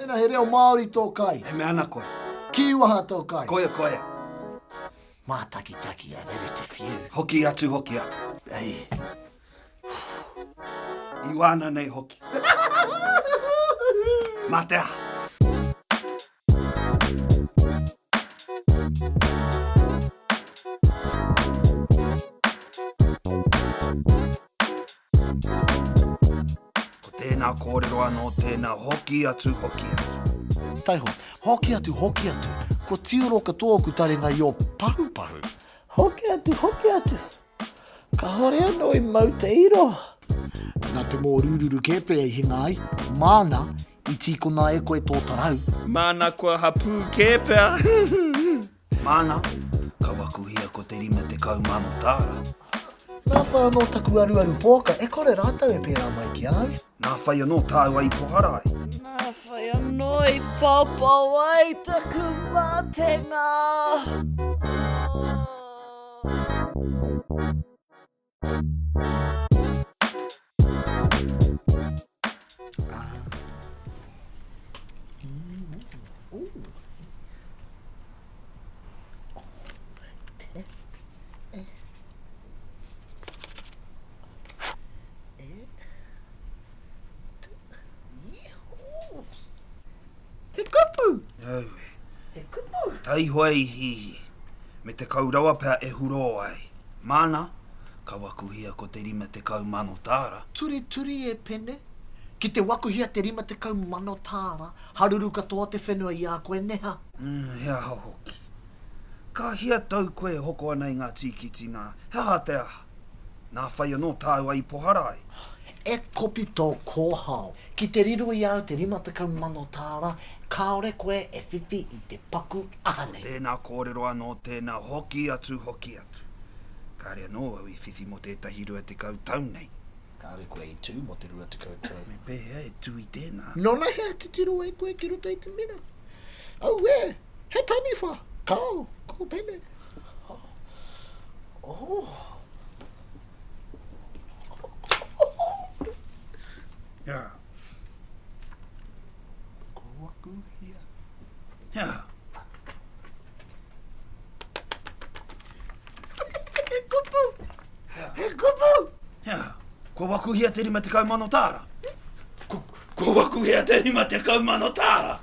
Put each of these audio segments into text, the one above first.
Mēnā he reo Māori tō kai. E mea ana koe. Kīwaha tō kai. Koia, koia. Mātakitaki a rere te whiu. Hoki atu, hoki atu. Ei. I wāna nei hoki. Mā te aha. Ko tēnā kōrero anō tēnā, hoki atu, hoki atu. Taihoa, hoki atu, hoki atu, kua tioro katoa oku taringa i ō pahupahu. Hoki atu, hoki atu, kahore anō i mau te iro. Nā te mōrūruru kē pea i hinga ai, māna i tīkona e koe tō tarau. Māna kua hapū kē pea. Māna, ka wakuhia ko te 50,000 tāra. Nā whai anō taku aruaru pōka, e kore rātou e pērā mai ki a au. Nā whai anō tāua i pohara ai. Nā whai anō i paopao ai taku matenga. He kupu! Aue. He kupu! Taihoa i hihi, me te kau rawa pea e hurō ai. Māna, ka wakuhia ko te 50,000 tāra. Turituri e Pene, ki te wakuhia te 50,000 tāra, haruru katoa te whenua i a koe neha. Mm, he aha hoki. Ka hia tau koe e hoko ana i ngā tīkiti nā, he aha te aha? Nā whai anō tāua i pohara ai. E kopi tō kōhao. Ki te riro i a au te 50,000 tāra, kāore koe e whiwhi i te paku aha nei. Ko tēnā kōrero anō tēnā, hoki atu, hoki atu. Kāre anō au i whiwhi mō tētahi 20 tau nei. Kāre koe i tū mō te 20 tau. Me pēhea e tū i tēnā? Nōnahea titiro ai koe ki roto i te mira? Auē! He taniwha! Kao! Ko Pene! Oh! Yeah. Ko waku hia. Yeah. He kupu! He kupu! Yeah. Kua wakuhia te 50,000 tāra. Kua wakuhia te 50,000 tāra.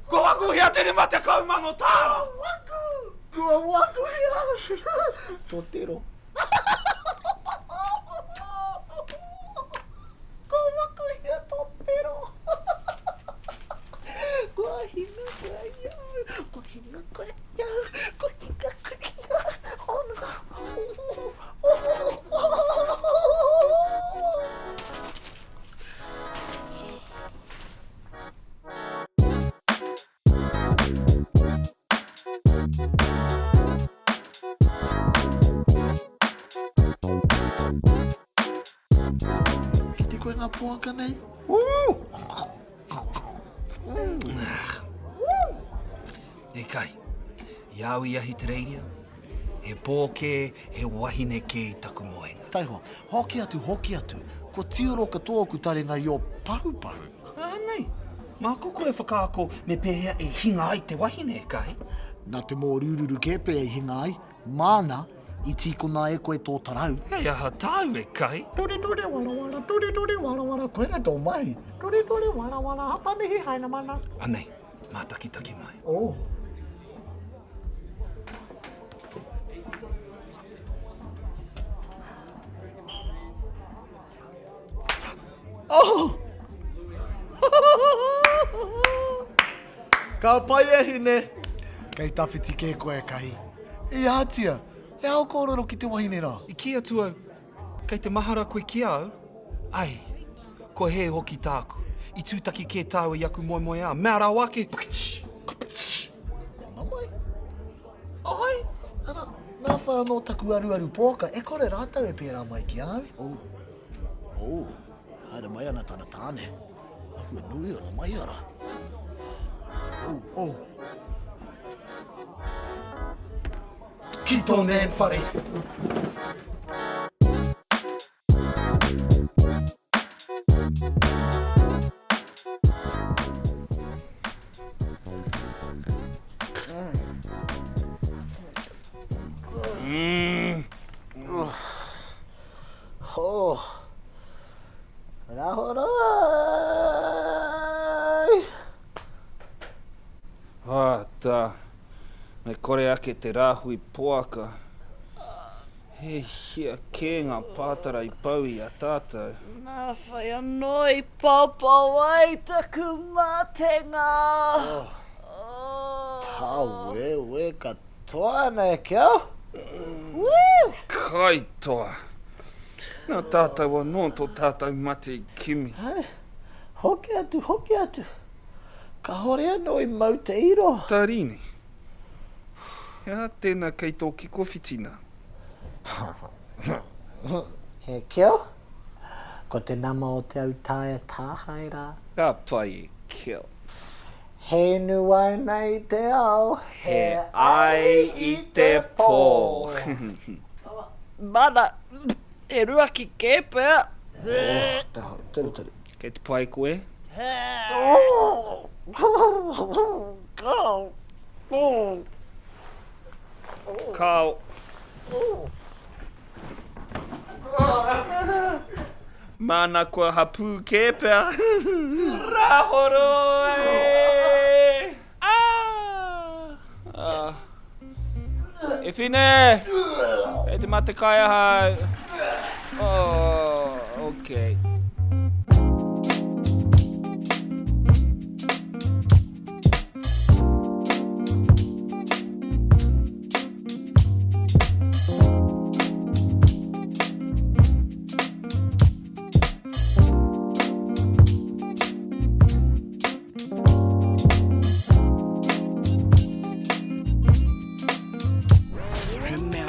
Kua wakuhia te 50,000 tāra. Kua waku! Kua wakuhia! Totero. Kua wakuhia totero. Kua hinga koe i au. Kua hinga koe i au. Kua hinga koe i au. Kite koe ngā poaka nei? Woo! E kai, i a au i Ahitereiria, he pō kē, he wahine kē i taku moenga. Taihoa, hoki atu, hoki atu, kua tioro katoa oku taringa i ō pahupahu. Ānei, māku koe e whakaako me pēhea e hinga ai te wahine, e Kahi. Nā te mōrūruru kē pea i hinga ai, māna i tīkona e koe tō tarau. Hei aha tāu e Kahi? Toretore warawara, toretore warawara, koira tō mahi. Toretore warawara, hapanihi hainamana. Anei, mātakitaki mai. Oh. Oh! Ka pai e hine! Kei tawhiti kē koe e Kahi. I ahatia? He ao kōrero ki te wahine rā. I kī atu au, kei te mahara koe ki a au? Ai, kua hē hoki tāku. I tūtaki kē tāua i aku moemoeā, mea rawa ake! Kua mamae? Ai! Ana, nā whai anō taku aruaru pōka, e kore rātou e pērā mai ki a au. Oh. Oh, haere mai ana tana tāne. Āhua nui ona maiara. Oh, oh. Ki tō nan whare. Tā, me kore ake te rāhui poaka. He hia kē ngā pātara i pau i a tātou. Nā whai anō i paopao ai taku matenga. Oh, tāwewe katoa ana e Kel. Woo! Kaitoa. Nā tātou anō tō tātou mate i kimi. Hoki atu, hoki atu. Kahore anō i mau te iro. Tarini. He aha tēnā kei tō kikowhiti nā? He keo? Ko te nama o te autaia tāhae rā. Ka pai e keo. He inu waina i te ao. He ai i te pō. Mana, he ruaki kē pea. Oh, te hau, teretere. Kei te pai koe? Kao. Māna kua hapū kē pea. Rāhoroi! Ah! Ah. E Whine! Kei te mate kai ahau. Oh, okay. He mea